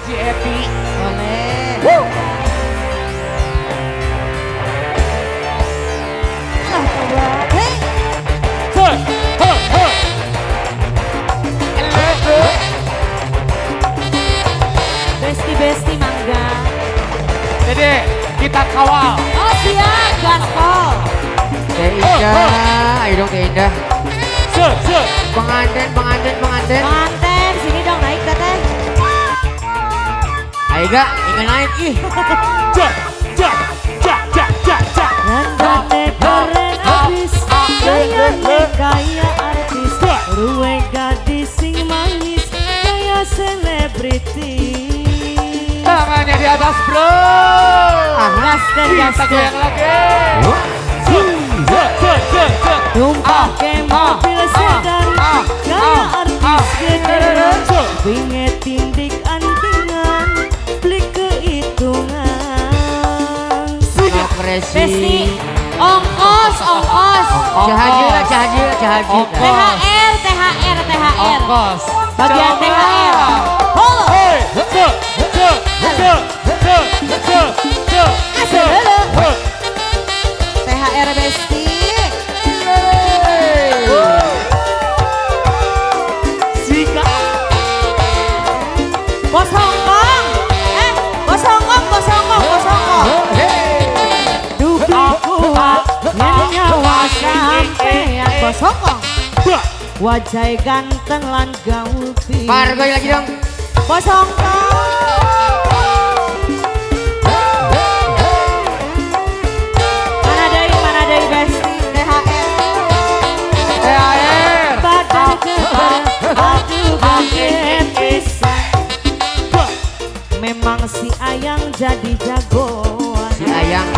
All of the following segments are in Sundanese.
Haji Eti. Boleh. Hey. Besti-besti mangga. Dede, kita kawal. Oh siap, gaspol. Teh Indah, ayo dong Teh Indah. Pengantin, pengantin, pengantin. Pengantin, sini dong naik teteh. Ayo gak, ingin naik ih. Randane keren abis, gayane kaya artis, ruwe gadis sing manis, kaya selebriti. Tangannya di atas bro. Gaskan, kita goyang lagi. Tumpah ke mobil sedan, kaya artis gede, winge tindik antingan, beli kehitungan. Besti, ongkos, ongkos. Cahajil lah, cahajil, cahajil. THR, THR, THR. Ongkos. Bagian THR. THR Besti. Bos Hongkong, bos Hongkong, bos Hongkong, bos Hongkong. Dupi kuat, nyawa sampean bos Hongkong. Wajah ganteng lan gaul pisan. Pargoy lagi dong. Bos Hongkong. Mana deui Besti THR. THR. Badan kebar, aduh gede pisan. Memang si Ayang jadi jagoan. Si Ayang.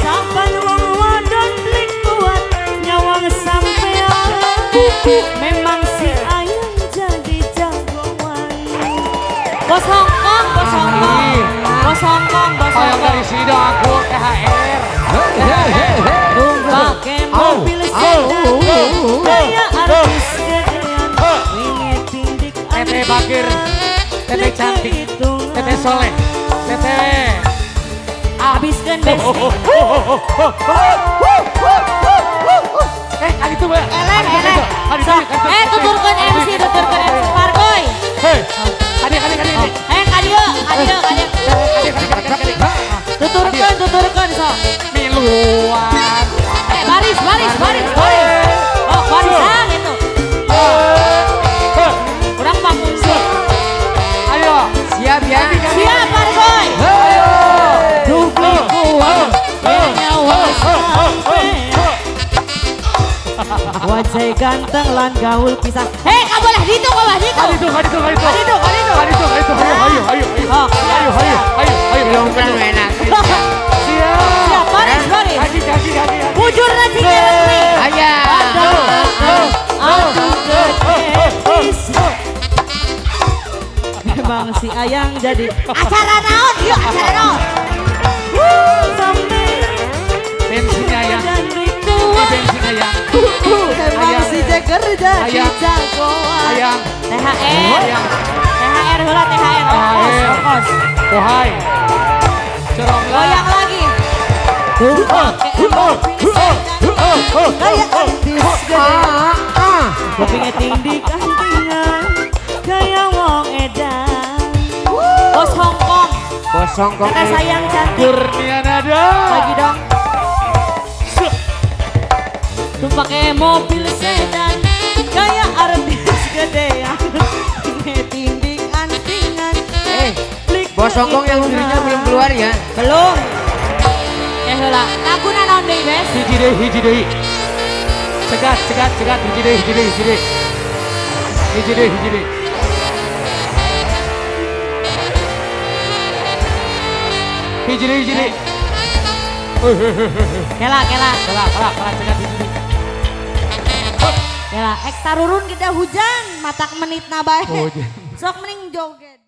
Saban wong wadon beli kuat nyawang sampean. Memang si Ayang jadi jagoan. Bos Hongkong, bos Hongkong, bos Hongkong, bos Ayang Hongkong. dari sini dong aku THR. Pakai mobil sedan, kayak artis gedean, winge tindik Tete Bakir, Tete cantik, Tete soleh, Tete. Habiskan Besti. Kali itu mbak. Eleh, eleh. Tuturkan MC, tuturkan MC Pargoy. Hei, kali, kali, kali. Kadieu, kadieu, kadieu. Kali, kali, kali. Tuturkan, tuturkan sok. Miluan. Baris, baris, baris, baris. Oh, barisan gitu. Kurang panggung sih. Ayo, siap ya. Siap Pargoy. Ayo. Dupli kuat, nyawa sampean. Wajah ganteng lan gaul pisah. Hei, kau boleh ditu, kau boleh ditu. Kaditu, kaditu, kaditu. Kaditu, kaditu. Kaditu, kaditu. Ayo, ayo, ayo, ayo. Ayo, ayo, ayo, ayo. Enak. Siap. Siap, baris, baris. Haji, haji, haji. Bujur nanti resmi. Ayo. Aduh, gede pisah. Memang si Ayang jadi acara naon, yuk acara naon. Bensinnya Ayang. Bensin Ayang. Memang si Jager jadi jagoan. Ayang. THR. THR heula THR. Ongkos, ongkos. Wahai. Corong goyang lagi. Kayak artis gede. Kupingnya tindik antingan. Kayak wong edan. Bos Hongkong. Bos Hongkong. Kita sayang cantik. Kurnia Nada. Lagi dong. Tuh pakai mobil sedan, kayak artis gedean, tindik antingan. Bos Hongkong yang dirinya belum keluar ya? Belum. Heula, lagu naon deui, Bes? Hiji deui, hiji deui. Cegat, cegat, cegat, hiji deui, hiji deui, hiji deui. Hiji deui, hiji deui. Hiji deui, hiji deui. Kela, kela. Kela, kela, kela, cegat hiji deui. Kela, ek tarurun gede hujan, matak menitna bae. Sok mending joget.